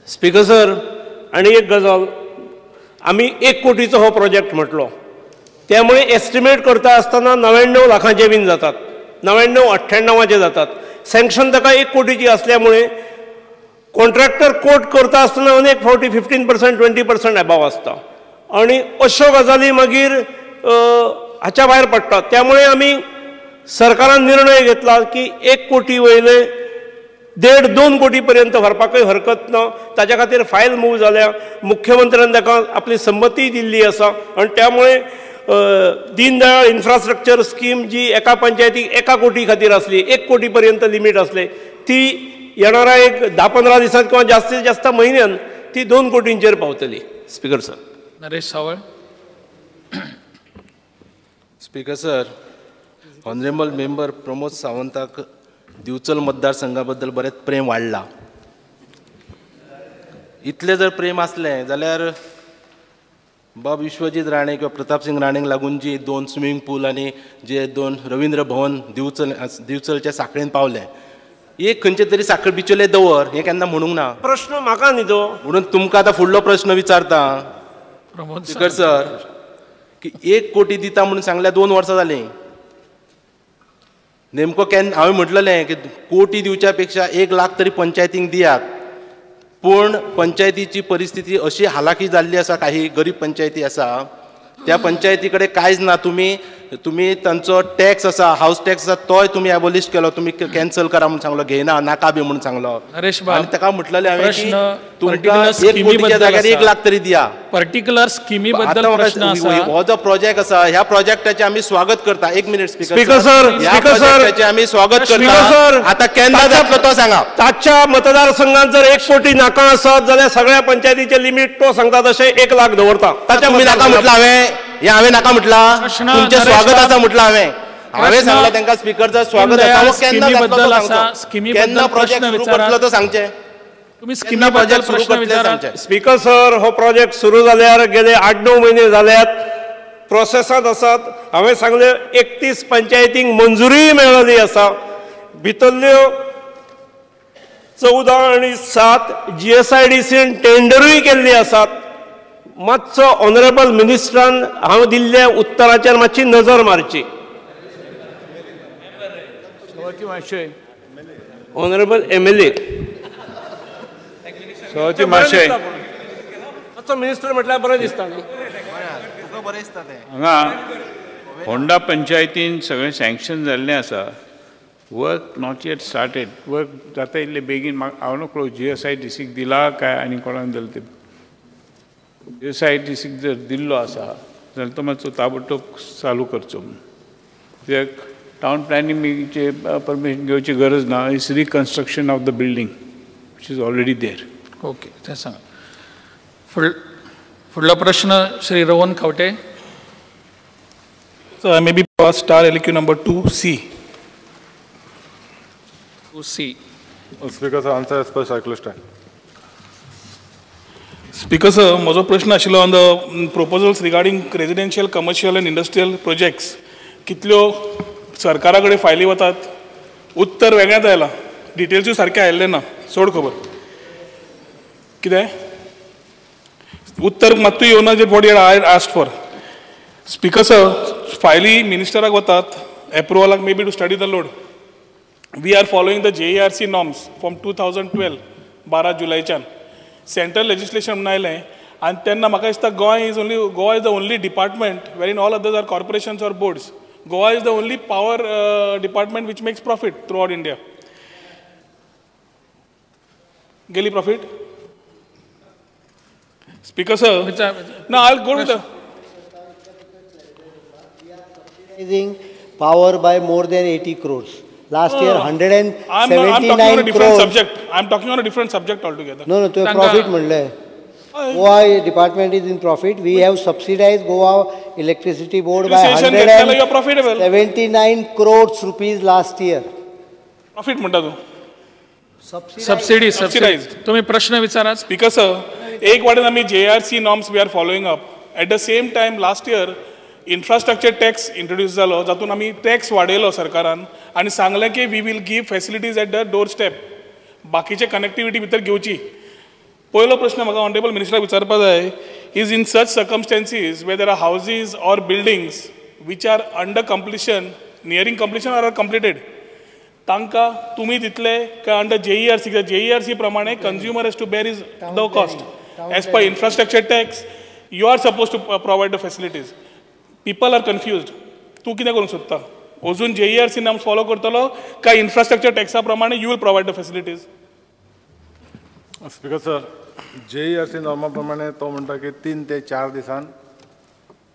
Speaker sir, आनी एक गजाल, आमी 1 कोटीचो हो प्रोजेक्ट म्हटलो, त्यामुळे एस्टिमेट करता आसतना 99 लाखांचे बीन जातात, 99-98 जातात. सँक्शन ताका 1 कोटीची असल्यामुळे कॉन्ट्रॅक्टर कोट करता आसतना अनेक फावटी 15% 20% एबाव आसता आनी अश्यो गजाली मागीर हाच्या भायर पडटात. त्यामुळे आमी सरकारान निर्णय घेतला की 1 कोटी वयले 1.5-2 कोटी पर्यंत व्हरपाकय हरकत ना. ताच्या खातीर फायल मूव जाल्या, मुख्यमंत्र्यान ताका आपली संमती दिल्ली आसा आनी त्यामुळे दीनदयाळ इन्फ्रास्ट्रक्चर स्कीम जी एका पंचायतीक 1 कोटी खातीर आसली, 1 कोटी पर्यंत लिमीट आसले, ती येणारा एक 10-15 दिसांत किंवा जास्तीत जास्त म्हयन्यान ती 2 कोटींचेर पावतली. Speaker sir. Naresh Sawal. Speaker sir, honourable member Pramod सावंताक Divchal मतदारसंघा बद्दल बरेंच प्रेम वाडला. इतलें जर प्रेम आसलें जाल्यार बाब विश्वजीत राणे किंवा प्रतापसिंग राणेक लागून जी 2 स्विमींग पूल आनी जे 2 रवींद्र भवन दिवचल दिवचलच्या साखळेन पावले, एक खंयचे तरी साखळ बिचोले दवर हें केन्ना म्हणूंक ना. प्रश्न म्हाका न्ही तो, म्हणून तुमकां आतां फुडलो प्रश्न विचारता स्पीकर सर की 1 कोटी दिता म्हणून सांगल्यार 2 वर्सां जालीं. नेमको केन्ना हांवें म्हटलेलें की कोटी दिवच्या पेक्षा 1 लाख तरी पंचायतींक दियात, पूण पंचायतीची परिस्थिती अशी हालाकी जाल्ली आसा, काही गरीब पंचायती आसा त्या पंचायती कडेन कांयच ना. तुमी तुमी तांचो टॅक्स आसा, हावस टॅक्स आसा, तोय तुमी एबोलिश केलो, तुमी कॅन्सल करा म्हणून सांगलो, घेयना नाका बी म्हणून सांगलो. आनी ताका म्हटलेलें हांवें की तुमकां 1 कोटीच्या जाग्यार 1 लाख तरी दिया. पर्टिक्युलर स्किमी बद्दल प्रश्न आसा. हो जो प्रोजेक्ट आसा ह्या प्रोजेक्टाचें आमी स्वागत करता. 1 मिनिट स्पीकर सर, ह्या प्रोजेक्टाचें आमी स्वागत करता. आतां केन्ना जातलो तो सांगा. ताच्या मतदारसंघात जर 1 कोटी नाका आसत जाल्यार सगळ्या पंचायतीचें लिमीट तो सांगता तशें 1 लाख दवरता. ताच्या नाका म्हटलां हांवें, हें हांवें नाका म्हटलां, तुमचें स्वागत आसा म्हटलां हांवें. हांवें सांगलां तांकां स्पीकर स्वागत आसा. केन्ना जातलो तो, केन्ना प्रोजेक्ट सुरू करतलो तो सांगचें. तुम्ही स्किमी प्रोजेक्ट सुरू करतले. स्पीकर सर, हो प्रोजेक्ट सुरू जाल्यार गेले 8-9 म्हयने जाल्यात, प्रोसेसांत आसात. हांवें सांगलें 31 पंचायतींक मंजुरीय मेळ्ळी आसा. भितरल्यो 14 आनी 7 GSIDCन टेंडरूय केल्ली आसात. मातसो ऑनरेबल मिनिस्टरान हांव दिल्ल्या उत्तराचेर मातशी नजर मारची. Honourable MLA मातसो मिनिस्टर म्हटल्यार बरें दिसता न्ही. हांगा होंडा पंचायतीन सगळें सँक्शन जाल्लें आसा. Work not yet started. Work जाता इतले बेगीन. हांव नकळो GSIDCक दिला काय आनी कोणाक दिला तें. GSIDCक जर दिल्लो आसा जाल्यार तो मातसो ताबडतोब चालू करचो म्हणून. कित्याक टावन प्लॅनिंगचे परमिशन घेवची गरज ना. It's reconstruction of the building which is already there. Okay, तें सांगा. फुडलो प्रश्न Shri Rohan Khaunte. So I may be pass star LQ number 2C. 2C. Speaker sir, answer as per circular stand. Speaker sir, म्हजो प्रश्न आशिल्लो on the proposals regarding residential, commercial and industrial projects कितल्यो सरकारा कडेन फायली वतात, उत्तर वेगळेंच आयलां, डिटेल्सूय सारकें आयिल्लें ना. सोड खबर कितें उत्तर मात्तूय येवना जे what I asked for. Speaker sir, फायली मिनिस्टराक वतात एप्रुवलाक, may be to study the load. We are following the JERC norms from 2012 12 जुलयच्यान central legislation म्हणून आयलें. आनी तेन्ना म्हाका दिसता Goa is the only department where in all others are corporations or boards. Goa is the only power department which makes profit throughout India. गेली profit? Speaker sir, ना I will go with power by more than 80 crores. Last year 179 I'm talking on a different subject. I'm talking on a different subject altogether. No, no, to profit म्हणले. Goa department is in profit. We have subsidized Goa Electricity Board by 179 crores rupees last year. Profit म्हणता तू? Subsidy, subsidized. तुम्ही प्रश्न विचारा. Speaker sir, एक वाटेन आमी JRC norms we are following up. At the same time, last year infrastructure tax introduce जालो, जातून आमी टॅक्स वाडयलो सरकारान आनी सांगलें की we will give facilities at the door step. बाकीचे कनेक्टिविटी भितर घेवची. पयलो प्रश्न म्हाका ऑनरेबल मिनिस्टराक विचारपा जाय is in such circumstances where there are houses or buildings which are under completion, nearing completion or are completed, तांकां तुमी दितले काय अंडर जेईआरसी? जेईआरसी प्रमाणे consumer has to bear is the cost. As per infrastructure tax you are suppose to provide the facilities. People are confused. तूं कितें करूंक सोदता? अजून जेईआरसी नॉर्म्स फॉलो करतलो काय इन्फ्रास्ट्रक्चर टॅक्सा प्रमाणे you will provide the facilities? Speaker sir, JERC Norma प्रमाणे तो म्हणटा की 3 ते 4 दिसान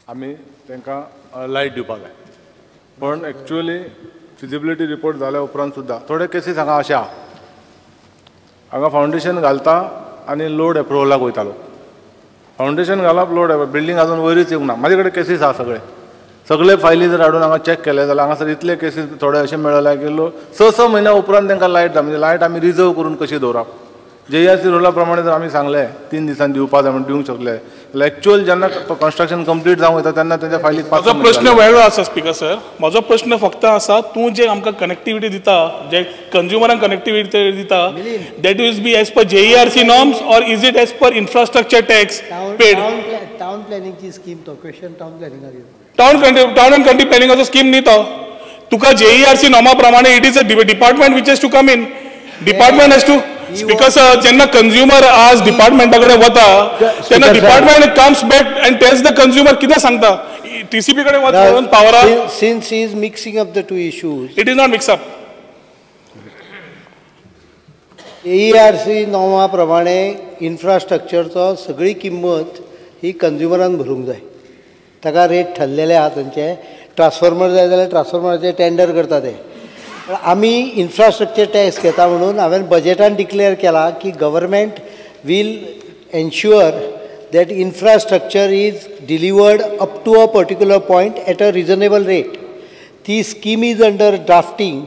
आमी तांकां लायट दिवपाक जाय. पण एक्चुअली फिजिबिलिटी रिपोर्ट जाल्या उपरांत सुद्दां थोडे केसीस हांगा अशे आहा, हांगा फावंडेशन घालता आनी लोड एप्रुवलाक वयतालो. फावंडेशन घालप, लोड बिल्डींग अजून वयरूच येवंक ना. म्हाजे कडेन केसीस आहा सगळे, सगळे फायली जर हाडून हांगा चॅक केले जाल्यार हांगासर इतले केसीस थोडे अशे मेळ्ळे की लोक 6-6 म्हयन्या उपरांत तांकां लायट जाय. म्हणजे लायट आमी रिजर्व करून कशी दवरप? जेईआरसी रुला प्रमाणे जर आमी सांगलें 3 दिसांनी दिवपा जाय म्हण दिवंक शकले जाल्यार एक्चुअल जेन्ना कन्स्ट्रक्शन कंप्लीट जावंक वयता तेन्ना तेंच्या फायलीक 5 म्हजो प्रश्न वेगळो आसा स्पीकर सर. म्हजो प्रश्न फक्त आसा, तूं जे आमकां कनेक्टिविटी दिता, जे कंज्युमरांक कनेक्टिविटी दिता, that is be as per JERC norms or is it as per infrastructure tax paid? Town प्लॅनिंगची scheme, तो क्वेश्चन टाउन प्लॅनिंगाक. टाउन अँड कंट्री प्लॅनिंगाचो स्कीम न्ही तो. तुका जेईआरसी नॉर्मा प्रमाणे it is a department which has to come in. Department has to. Speaker sir, जेन्ना कंज्युमर आज डिपार्टमेंटा कडेन वता तेन्ना department comes back and tells the consumer कितें सांगता? टीसीपी कडेन वच म्हणून Pawara. Since he is mixing up the two issues. It is not mix up. AERC Norma प्रमाणे इन्फ्रास्ट्रक्चरचो सगळी किंमत ही कंज्युमरान भरूंक जाय. ताका रेट ठरलेले आहा तांचे. ट्रान्सफॉर्मर जाय जाल्यार ट्रान्सफॉर्मराचे टेंडर करता ते. आमी इन्फ्रास्ट्रक्चर टॅक्स घेता म्हणून हांवें बजेटान डिक्लेअर केला की government will ensure that infrastructure is delivered up to a particular point at a reasonable rate. ती scheme is under drafting.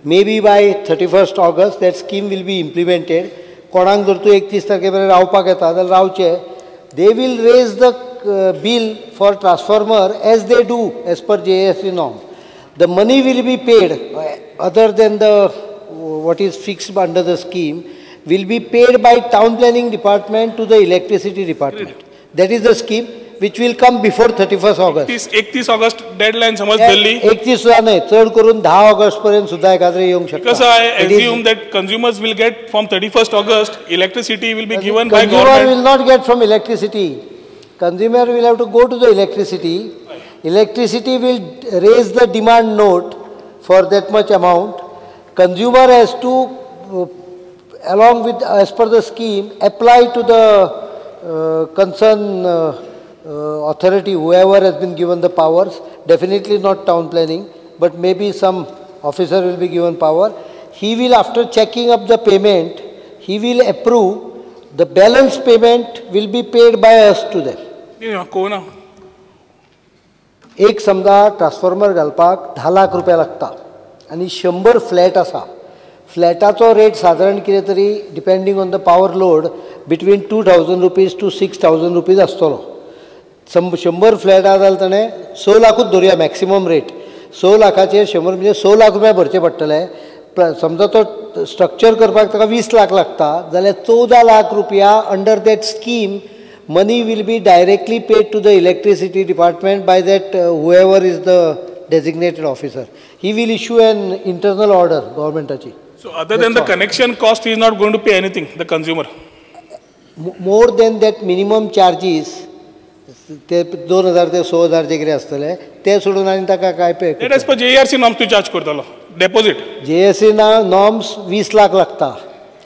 May be by 31 August that scheme will be implemented. कोणाक जर तूं 31 तारखे मेरेन रावपाक येता जाल्यार रावचें. They will raise the bill for transformer as they do as per JSC norm. The money will be paid other than the what is fixed under the scheme will be paid by town planning department to the electricity department. That is the scheme which will come before 31st August. 31 August deadline समज दिल्ली. 31 सुद्धा नाही, चड करून 10 August पर्यंत सुद्धा एखाद्रे येवंक शकता. Because I assume that consumers will get from 31st August electricity will be given by government. Consumer will not get from electricity. Consumer will have to go to the electricity. Electricity will raise the demand note for that much amount. Consumer has to, along with as per the scheme, apply to the concerned authority, whoever has been given the powers, definitely not town planning, but maybe some officer will be given power. He will, after checking up the payment, he will approve. The balance payment will be paid by us to them. एक समजा transformer घालपाक 10 लाख रुपया लागता आनी 100 flat आसा. फ्लॅटाचो rate सादारण कितें तरी depending on the power load between 2000 rupees to 6000 rupees आसतलो. 100 फ्लॅट आसा जाल्यार ताणें 6 लाखूच धरुया मॅक्सिमम रेट. 6 लाखाचेर 100 म्हणजे 6 लाख रुपया भरचे पडटले. समजा तो स्ट्रक्चर करपाक ताका 20 लाख लागता जाल्यार 14 लाख रुपया under that scheme money will be directly paid to the electricity department by that whoever is the designated officer. He will issue an internal order governmentachi. So other than the connection cost, he is not going to pay anything, the consumer? More than that minimum charges, ते 2000 ते 6000 जे कितें आसतले ते सोडून आनी ताका काय pay. That as per JERC norms तूं चार्ज करतलो डेपोजीट. JSC norms 20 lakh लागता,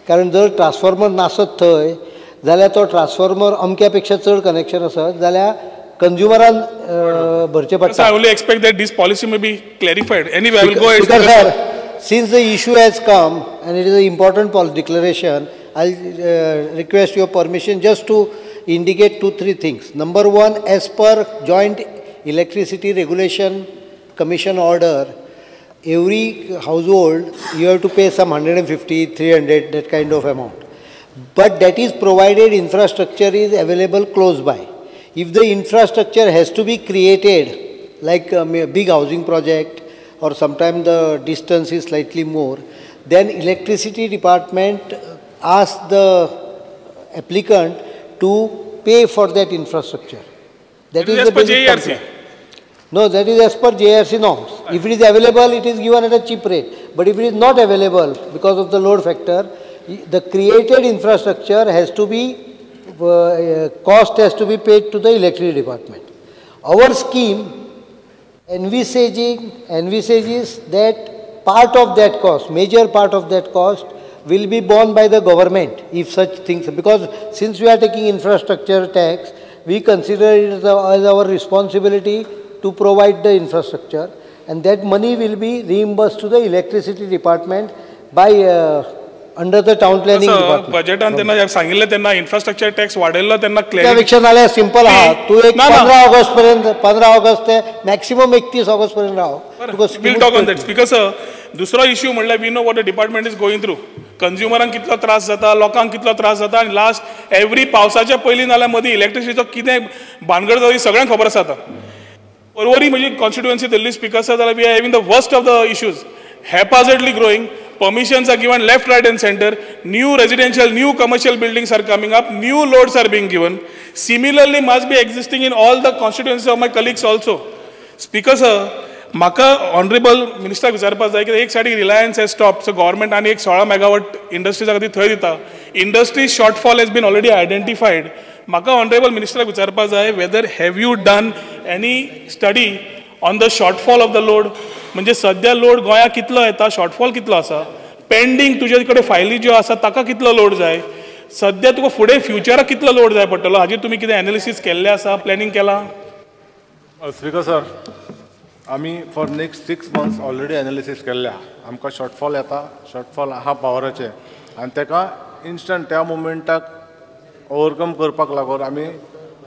कारण जर ट्रान्सफॉर्मर नासत थंय जाल्यार तो ट्रान्सफॉर्मर अमक्या पेक्षा चड कनेक्शन आसत जाल्यार कंज्युमरान भरचें पडटा. I only expect that this policy may be clarified. Anyway, I will go ahead. Sir, since the issue has come and it is an important policy declaration, I will request your permission just to indicate 2-3 things. Number 1, as per Joint Electricity Regulation Commission order, every household you have to pay some 150, 300, that kind of amount. But that is provided infrastructure is available close by. If the infrastructure has to be created, like a big housing project or sometimes the distance is slightly more, then electricity department asks the applicant to pay for that infrastructure. That is as per JERC. No, that is as per JRC norms. Right. If it is available, it is given at a cheap rate. But if it is not available because of the load factor, the created infrastructure has to be, cost has to be paid to the electricity department. Our scheme envisages that part of that cost, major part of that cost, will be borne by the government if such things, because since we are taking infrastructure tax, we consider it as our responsibility to provide the infrastructure, and that money will be reimbursed to the electricity department by under the town planning department. बजेटान तेन्ना सांगिल्लें तेन्ना infrastructure tax वाडयल्लो तेन्ना clarification जाल्यार simple आहा, तूं एक 15 August पर्यंत, 15 August ते मॅक्सिमम 31 ऑगस्ट पर्यंत राव. We'll talk on that. Speaker sir, दुसरो इश्यू म्हणल्यार we know what the department is going through. कंज्युमरांक कितलो त्रास जाता, लोकांक कितलो त्रास जाता, आनी लास्ट एवरी पावसाच्या पयलीं नाल्यार मदीं इलेक्ट्रिसिटीचो कितें भानगड जाता सगळ्यांक खबर आसा. आतां पर्वरी म्हजी कॉन्स्टिट्युएन्सी धरली स्पीकर सर जाल्यार we are having the worst of the issues, haphazardly growing. Permissions are given left, right and center. New residential, new commercial buildings are coming up. New loads are being given. Similarly, must be existing in all the constituencies of my colleagues also. Speaker sir, म्हाका honourable मिनिस्टराक विचारपाक जाय की एक सायडीक Reliance has stop, so government आनी एक 16 megawatt इंडस्ट्रीजा खातीर थंय दिता. Industry shortfall has been already identified. म्हाका ऑनरेबल मिनिस्टराक विचारपाक जाय whether have you done any study on the shortfall of the load. म्हणजे सद्या लोड गोंयांत कितलो येता, शॉर्टफॉल कितलो आसा, पेंडींग तुजे कडेन फायली ज्यो आसा ताका कितलो लोड जाय, सद्या तुका फुडें फ्युचराक कितलो लोड जाय पडटलो, हाजेर तुमी कितें एनालिसीस केल्लें आसा, प्लॅनिंग केलां? स्पीकर सर, आमी for next 6 months already analysis केल्लें आहा. आमकां शॉर्टफॉल येता, शॉर्टफॉल आहा पावराचें, आनी ताका इन्स्टंट त्या मुमेंटाक ओवरकम करपाक लागून आमी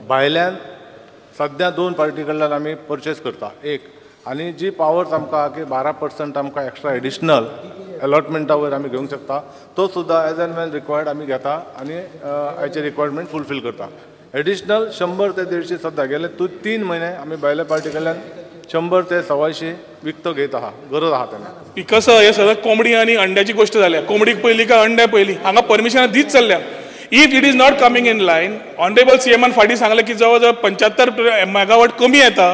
भायल्यान सद्या 2 पार्टी कडल्यान आमी परचेस करता. एक आनी जी पावर्स आमकां आहा की 12% आमकां एक्स्ट्रा एडिशनल अलॉटमेंटा वयर आमी घेवंक शकता, तो सुद्दां एज एंड वेन रिक्वायर्ड आमी घेता आनी हाचे रिक्वायरमेंट फुलफील करता. एडिशनल 100 ते 150 सद्दां गेले 3 म्हयने आमी भायल्या पार्टी कडल्यान 100 ते 125 विकतो घेत आहा, गरज आहा तेन्ना. स्पीकर सर, हे सगळें कोंबडी आनी अंड्याची गोश्ट जाल्या. कोंबडीक पयली काय अंड्या पयली, हांगा परमिशनां दीत चल्ल्या. If it is not coming in line, honourable सीएमान फाटीं सांगलें की जवळ जवळ 75 मेगावॉट कमी येता,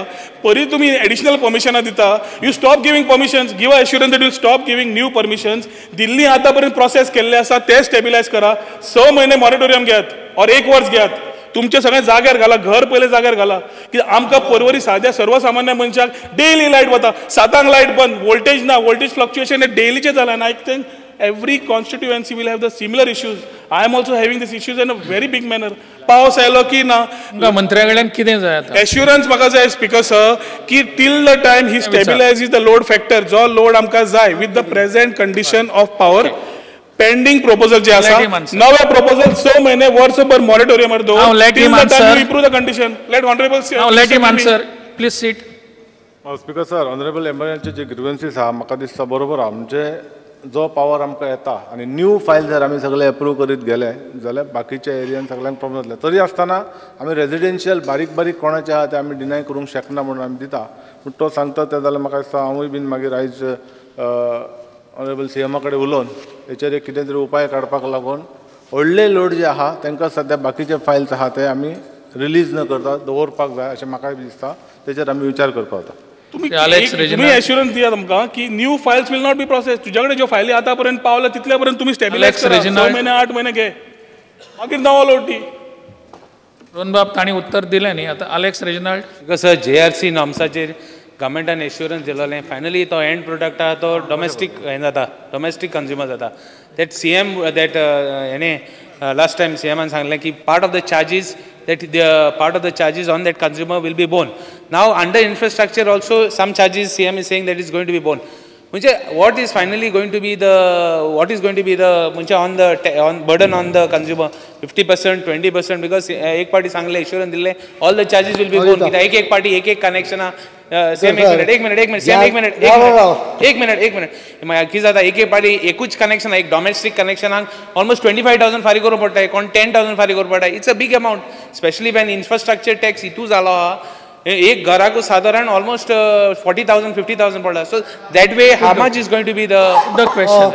परी तुमी एडिशनल परमिशनां दिता. You stop giving permissions, give a assurance that you stop giving new permissions. Delhi आतां पर्यंत प्रोसेस केल्ले आसा ते स्टेबिलायज करा. 6 म्हयने मॉरेटोरियम घेयात ऑर 1 वर्स घेयात, तुमचे सगळें जाग्यार घाला, घर पयलें जाग्यार घाला. की आमकां पर्वरी साद्या सर्वसामान्य मनशाक डेली लायट वता, 7 लायट बंद, वोल्टेज ना, वोल्टेज फ्लक्च्युएशन हें डेलीचें जालां. आनी I think every constituency will have the similar issues. I am also having these issues in a very big manner. पावस आयलो की ना, मंत्र्या कडल्यान कितें जाय आतां? एश्युरन्स म्हाका जाय स्पीकर सर की till the time he stabilises the load factor, जो लोड आमकां जाय with the present condition of power, pending proposal जे आसा, नवे प्रपोजल 6 म्हयने वर्सभर मॉरेटोरियमार दवर, till the time you improve the condition. Let honourable let him answer, please sit. Speaker sir, honourable एमएलएचे जे ग्रिवन्सीस आहा म्हाका दिसता बरोबर आहा. म्हणजे जो पावर आमकां येता आनी न्यू फायल जर आमी सगळे एप्रूव करीत गेले जाल्यार बाकीच्या एरियान सगळ्यांक प्रॉब्लम जातले. तरी आसतना आमी रेजिडेन्शियल बारीक बारीक कोणाचे आहा ते आमी डिनाय करूंक शकना म्हणून आमी दिता. पूण तो सांगता ते जाल्यार म्हाका दिसता हांवूय बीन मागीर आयज ऑनरेबल सीएमा कडेन उलोवन हेचेर एक कितें तरी उपाय काडपाक लागून व्हडले लोड जे आहा तांकां सद्या बाकीचे फायल्स आहा ते आमी रिलीज न करता दवरपाक जाय अशें म्हाकाय दिसता. तेचेर आमी विचार करपाक जाता. तुमी एश्युरन्स दियात आमकां की new files will not be process. तुज्या कडेन ज्यो फायली आतां पर्यंत पावल्या तितल्या पर्यंत तुमी स्टेबिलायज करा. 6 म्हयने 8 म्हयने घे, मागीर नवो लोड दी. रोहनबाब तांणी उत्तर दिलें न्ही. आतां Alex Reginald. Sir, JRC नॉर्म्साचेर गव्हर्मेंटान एश्युरन्स दिलोलें. फायनली तो एंड प्रोडक्ट आहा तो डोमेस्टीक हें जाता, डोमेस्टीक कंज्युमर जाता. That CM that हेणें लास्ट टायम सीएमान सांगलें की part of the charges that the part of the charges on that consumer will be borne. Now under infrastructure also some charges CM is saying that is going to be borne. म्हणजे what is finally going to be the, what is going to be the म्हणजे on the on burden on the consumer 50%, 20%, because एक party सांगले assurance दिल्ले all the charges will be borne. कित्याक एक एक party एक एक कनेक्शना सेम. एक मिनट एक मिनट एक मिनट सेम एक मिनट एक मिनट एक मिनट मागीर कितें जाता, एक एक पार्टी एकूच कनेक्शन, एक डोमेस्टीक कनेक्शनाक ऑलमोस्ट 25,000 फारीक करूंक पडटा, कोण 10,000 फारीक करूंक पडटा. It's a big amount, specially when infrastructure tax हितू जालो आहा. एक घराक सादारण ऑलमोस्ट 40,000 50,000 पडला. So that way how much is going to be the question?